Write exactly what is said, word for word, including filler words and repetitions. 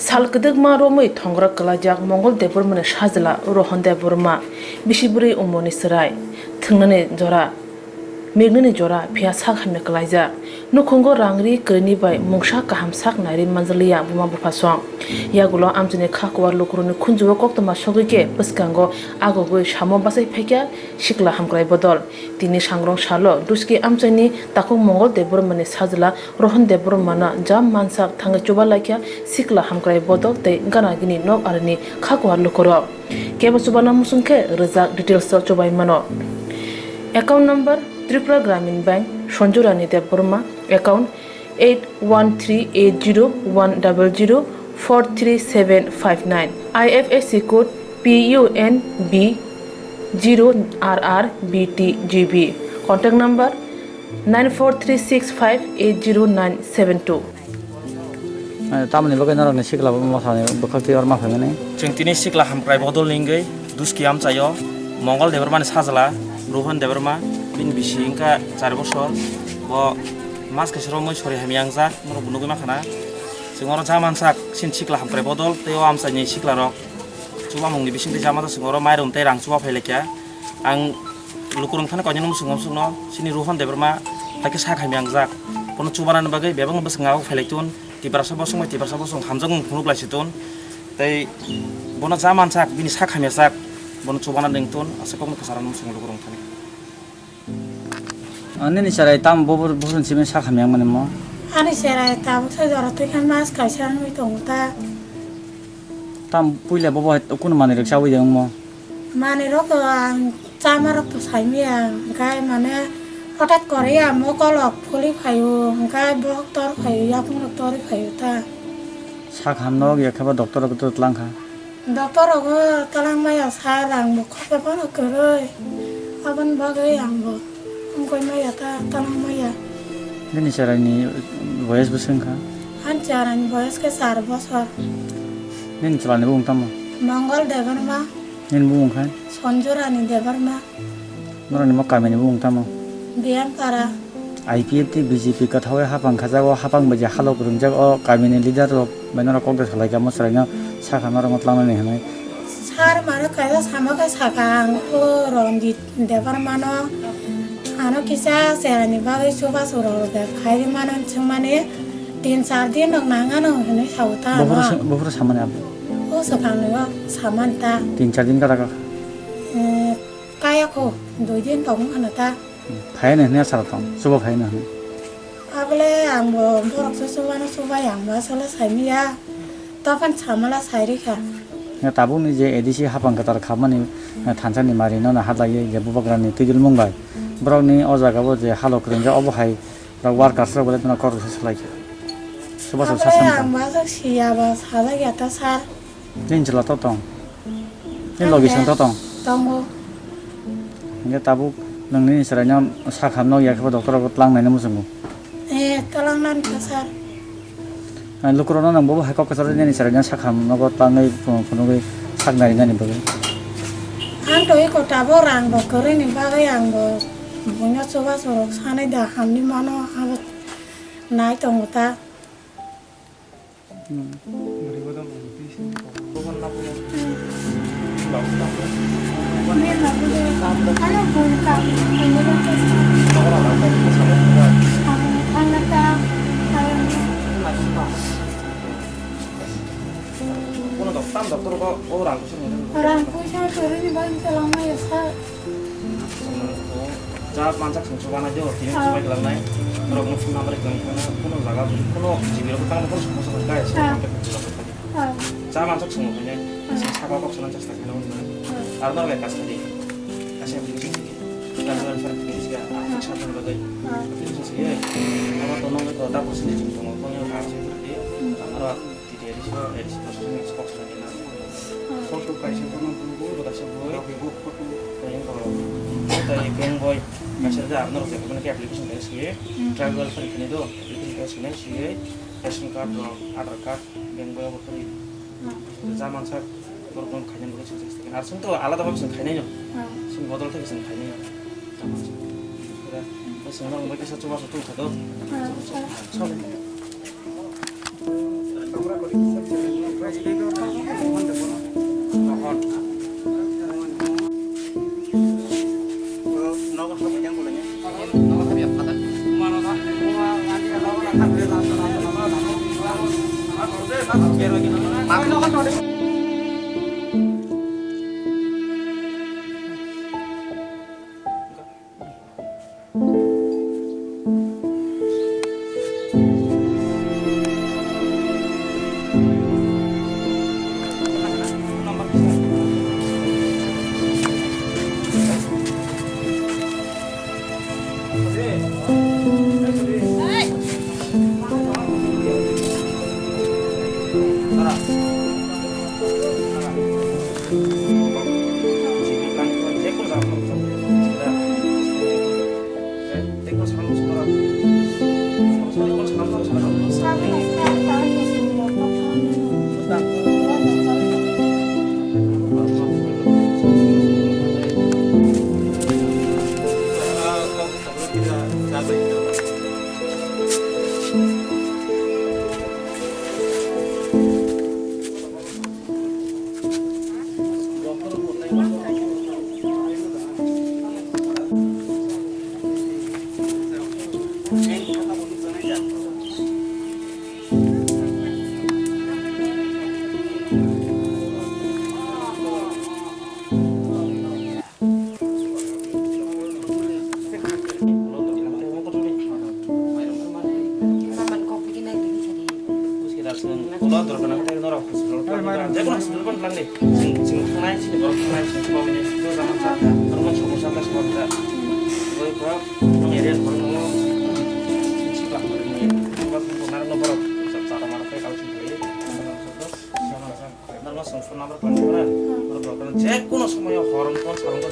Sal kwdwkma romwi thongrak kwlaijak Mongol Debbarmani sajla Rohan Debbarma, bisi bwrwi Umoni Swrai, thwngnani jora, mirnani jora phiya sak hamya kwlaijak. Nukhungo rang ri kwrwini bai mungsa kaham sak nairwi manjakliya buma buphasong. Yagulo amchaini kha kuar lukurokni khunjuo koktwma sogwi khe bwskango agogwi samo bachai phaikha sikla hamkrai bodol. Tini sangrong salo Duski amchaini takhuk Mongol Debbarmani sajla Rohan Debbarmano jam mansak thangwi chuba laikha sikla hamkrai bodol tei gana gini nok arini kha kuar lukurok. Kebo chubana muchung khe rwjak details o chubai mano. Account number: Tripura Gramin Bank, Sanju Rani Debbarma, account eight one three eight zero one double zero four three seven five nine, I F S C code P U N B zero R R B T G B, contact number nine four three six five eight zero nine seven two. Eh, tamoni bagwi norokni sikla bo mosani bwkhak twi oro ma phaimani? Chwng tini sikla hamkrai bodol ni wngwi Duski amchaio Mongol Debbarmani sajla Rohan Debbarma, bini bisi wngkha char bosor. Bo mas kaisa romwi sori hamya wngjak, norok bo nugwi mankha na. Chwng oro ja mansak chini sikla hamkrai bodol tei o amchaini siklarok chubamungni bisingtwi ja mansa chwng oro mairum tei rang chuba phailaikha. Ang lukurok thani koinwi muchungo muchungno chini Rohan Debbarma hai khe sak hamya wngjak. Bono chubanani bagwi bebakno bwskango phailaitun. Tiprasa bosong bai Tiprasa bosong hamjak wng phunuk lai si ton. Tei bono ja mansak, bini sak hamya sak, bono chubana ning ton, asa kokno kwcharo nung song lukurok thani. Ah, nini cherai tam bobor, bobor simi sak hamya mani mo? Ani cherai tabuk se jora twi khe mas kaisa wngwi tongo ta. Tam puila bobo hai kunu manwi rok chawi de wngmo? Manwi rok to ang chama rok to saimaya, hwnkhe mane hotat kore ya mokol rok phuli phaio, hwnkhe bohok tor phaio, yapung rok tor phaio ta. Sak hamno ya khe ba doctor rok to tlang kha. Doctor rogo talang maya sir, ang bo khorsa phano kwrwi, aboni bagwi ang bo wngkoi maya ta talang maya. Nini chwraini boyes bwswk wngkha? Ani chwraini boyes khe char bosor. Nini chwlani bumung tamo? Mongol Debbarma. Nini bumung khai? Sonjurani Debbarma. Norokni mo kamini bumung tamo? Biyampara. I P F T B J P kwthawi hapang khajago, hapang bai je halok rwngjak, o kamini leader rok bai norok kok de salai kha, mwswraino sakha norokno tlangnani hwnwi. Sir mano kaisa sama khe sakha, ang o Ranjit Debbarmano ano kisa cherani bagwi chubachu rw de phai rwmano swngmani tin char din rok nangano hwnwi sao ta. Buphuru ano. Sa-, buphuru samani abo? O swkangni o samani ta. Tin char din kada kha? Eh, kaya kho, dui din tong hwnwi ta. Phaina hwnwi aswk tong, chuba phaina hwnwi. Abole ang bo borok se chubano chubai, ang bo aswk le saimaya. Tophan samala sai rikha. Ya tabukni je A D C hapang kwtal khamani, eh, thansa ni mari no na hatlaiwi je bubagrani twidulmung bai. Borokni o jaga o je halok rwngjak obo hai rok workers rok bole no kok rwsa swlai kha. Chuba chuba Abole sasan ang tong. Bo aswk siya ba sajak ya ta sir. Nini chwla to tong? Nini logi song to tong? Tongo. Hingke tabuk nwng nini chwraino sak ham nok ya khe bo doctor rok tlang nai muchungo? Eh, tlang nani kha sir. Ah, lukurokno nwng bobo hai kok kwcharo nini chwraino sak ham nogo tlangwi phunugwi sak nari nani bagwi. Ang to eko tabuk rang bo kwrwini bagwi ang bo buino chubachu rok sanai da hamni mano abo nai tongo ta. Rang puisa kwrwini bagwi kwlangma ya sa. Ja mansak song chubanai do, tini chubai kwlangnai. Norok no phone number kwlangkha na, kuno jaga, kuno G B rok tangma, kuno somosa kwrwngkha, Ah. Contact khlai. Ah. Ja mansak song khainai, Ah. song saka kok sana chesta khaina hwnwi. Ah. Aro no bai kaisa di. Kaisa application di. Kaisa application di. Ah. Application di. Ah. Application di. Aro to nang to da percentage tongo, kono ka se di. Hmm. Aro T T A D C, A D C processing spokesman ni nang. Hmm. Photo kaisa kono bumbu, kaisa boi. Photo. Kaisa kono. Tei bank boi. Kaisa da norok je kono application kaisa swi. Hmm. Tribal welfare kini do. Application kaisa swi nai swi. Ration card rok, Aadhaar card, bank boi bo kori. Hmm. Ja mansak borok no khaina bagwi sing sing. Ar sing to alada bab sing khainai no. Hmm. Sing bodol thai sing khainai no. Ja mansak. Pura, sing nang bai kisa chuba sa tu kha do. Hmm. Sorry. Jekono somoyo hor wngkha, sal wngkha.